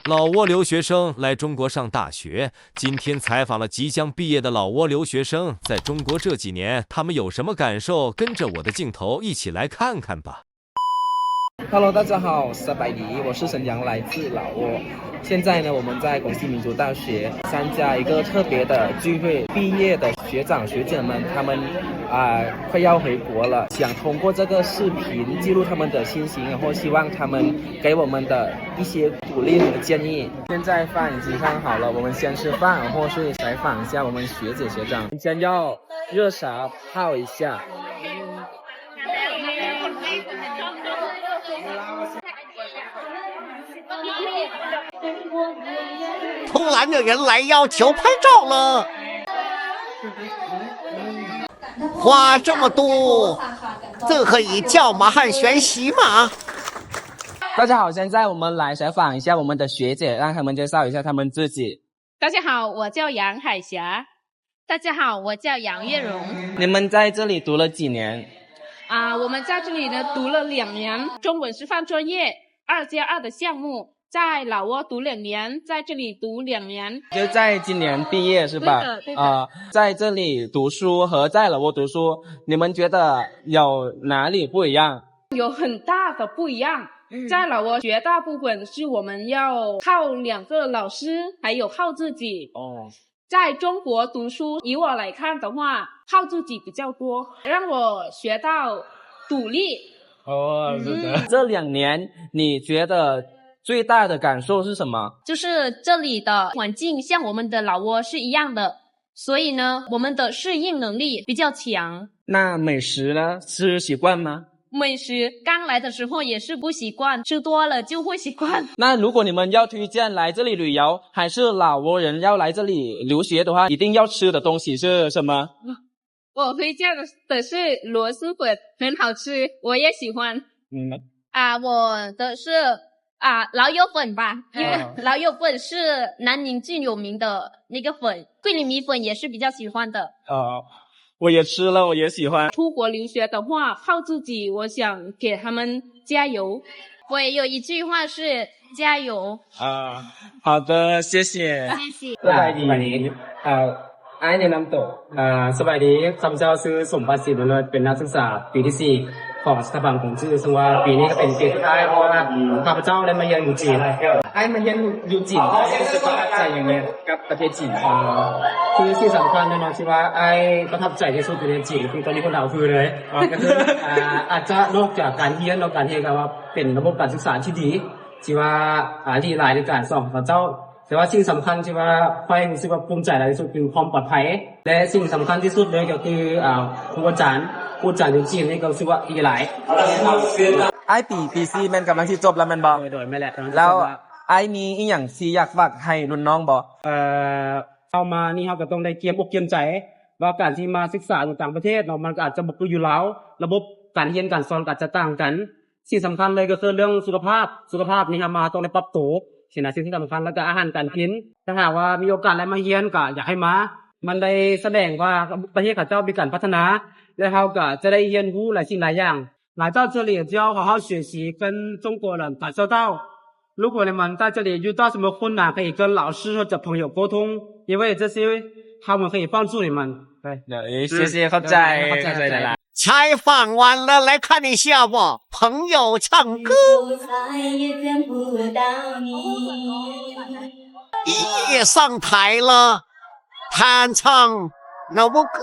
老挝留学生来中国上大学，今天采访了即将毕业的老挝留学生，在中国这几年，他们有什么感受？跟着我的镜头一起来看看吧。 Hello，大家好，สบายดี，我是沈阳，来自老挝。现在呢，我们在广西民族大学参加一个特别的聚会，毕业的学长学姐们，他们，啊，快要回国了，想通过这个视频记录他们的心情，然后希望他们给我们的一些鼓励和建议。现在饭已经上好了，我们先吃饭，然后去采访一下我们学姐学长。先要热茶泡一下。 突然有人来要求拍照了，花这么多，这可以叫马汉玄席吗？大家好，现在我们来采访一下我们的学姐，让他们介绍一下他们自己。 大家好，我叫杨海霞。大家好，我叫杨月荣。你们在这里读了几年？啊，我们在这里呢，读了两年，中文师范专业二加二的项目，在老挝读两年，在这里读两年。就在今年毕业是吧？对的，对的。啊，在这里读书和在老挝读书，你们觉得有哪里不一样？有很大的不一样。嗯。在老挝，绝大部分是我们要靠两个老师，还有靠自己。哦。 在中国读书，以我来看的话，靠自己比较多，让我学到独立。哦，是的。嗯。这两年你觉得最大的感受是什么？就是这里的环境像我们的老挝是一样的，所以呢，我们的适应能力比较强。那美食呢，吃习惯吗？ 美食，刚来的时候也是不习惯，吃多了就会习惯。那如果你们要推荐来这里旅游，还是老挝人要来这里留学的话，一定要吃的东西是什么？我推荐的，的是螺蛳粉，很好吃，我也喜欢。嗯。啊，我的是，啊，老友粉吧，因为，哦。老友粉是南宁最有名的那个粉，桂林米粉也是比较喜欢的。哦。 我也吃了，我也喜欢。出国留学的话，靠自己，我想给他们加油。我也有一句话是加油。啊，好的，谢谢。谢谢。 ສະບາຍດີ ອ່າ ອ້າຍແນະນຳໂຕ. ອ່າ ສະບາຍດີ ຂ້າພະເຈົ້າຊື່ ສົມບັດ ສີບຸນເລີດ ເປັນນັກສຶກສາປີທີສີ່ ຂອງສະຖາບັນກົງຈື້ ເຊິ່ງວ່າປີນີ້ກໍເປັນປີສຸດທ້າຍ ເພາະວ່າຂ້າພະເຈົ້າໄດ້ມາຮຽນຢູ່ຈີນ. ອ້າຍມາຮຽນຢູ່ຈີນ ຮູ້ສຶກປະທັບໃຈຫຍັງແດ່ກັບປະເທດຈີນ? ຄືສິ່ງສຳຄັນເນາະ ທີ່ວ່າອ້າຍປະທັບໃຈທີ່ສຸດຢູ່ໃນຈີນ ຄືຕອນນີ້ຄົນລາວຄືເລີຍ ກໍຄື ອາ ອາດຈະນອກຈາກການຮຽນເນາະ ການຮຽນກໍວ່າເປັນລະບົບການສຶກສາທີ່ດີ ທີ່ວ່າ ອາ ຫຼີກຫຼາຍໃນການສອນຂອງເຂົາເຈົ້າ. ແຕ່ວ່າສິ່ງສຳຄັນທີ່ວ່າຂ້ອຍຮູ້ສຶກວ່າພູມໃຈຫຼາຍທີ່ສຸດ ຄືຄວາມປອດໄພ ແລະ ສິ່ງສຳຄັນທີ່ສຸດເລີຍກໍຄື ອາ ຄູອາຈານ ຄູອາຈານຢູ່ຈີນນີ້ກໍຮູ້ສຶກວ່າດີຫຼາຍ. ອ້າຍປີ ປີສີ່ ແມ່ນກຳລັງຊິຈົບແລ້ວແມ່ນບໍ່? ໂດຍ ໂດຍ ແມ່ນແຫຼະ ກຳລັງຊິຈົບແລ້ວ. ແລ້ວອ້າຍມີອີ່ຫຍັງທີ່ຢາກຝາກໃຫ້ລຸ້ນນ້ອງບໍ່? ເອີ ເຂົ້າມານີ້ເຮົາກໍຕ້ອງໄດ້ກຽມອົກກຽມໃຈ ວ່າການທີ່ມາສຶກສາຢູ່ຕ່າງປະເທດເນາະ ມັນກໍອາດຈະບໍ່ຄືຢູ່ລາວ ລະບົບການຮຽນການສອນກໍອາດຈະຕ່າງກັນ. ສິ່ງສຳຄັນເລີຍກໍຄືເລື່ອງສຸຂະພາບ ສຸຂະພາບນີ້ເຮົາມາຕ້ອງໄດ້ປັບໂຕຊີ້ນະ ສິ່ງທີ່ສຳຄັນ ແລ້ວກໍອາຫານການກິນ. ຖ້າຫາກວ່າມີໂອກາດໄດ້ມາຮຽນກໍຢາກໃຫ້ມາ ມັນໄດ້ສະແດງວ່າປະເທດເຂົາເຈົ້າມີການພັດທະນາ ແລະ ເຮົາກໍຈະໄດ້ຮຽນຮູ້ຫຼາຍສິ່ງຫຼາຍຢ່າງ. 来到这里之后好好学习，跟中国人打交道。如果你们在这里遇到什么困难，可以跟老师或者朋友沟通，因为这些他们可以帮助你们。对。 ໂດຍ ເອີ ເອີ ເຊີນໆ ຂອບໃຈ ເຊີນໆ ຂອບໃຈ ຂອບໃຈຫຼາຍໆ. 采访完了，来看一下吧，朋友唱歌。咦，上台了，弹唱那么歌。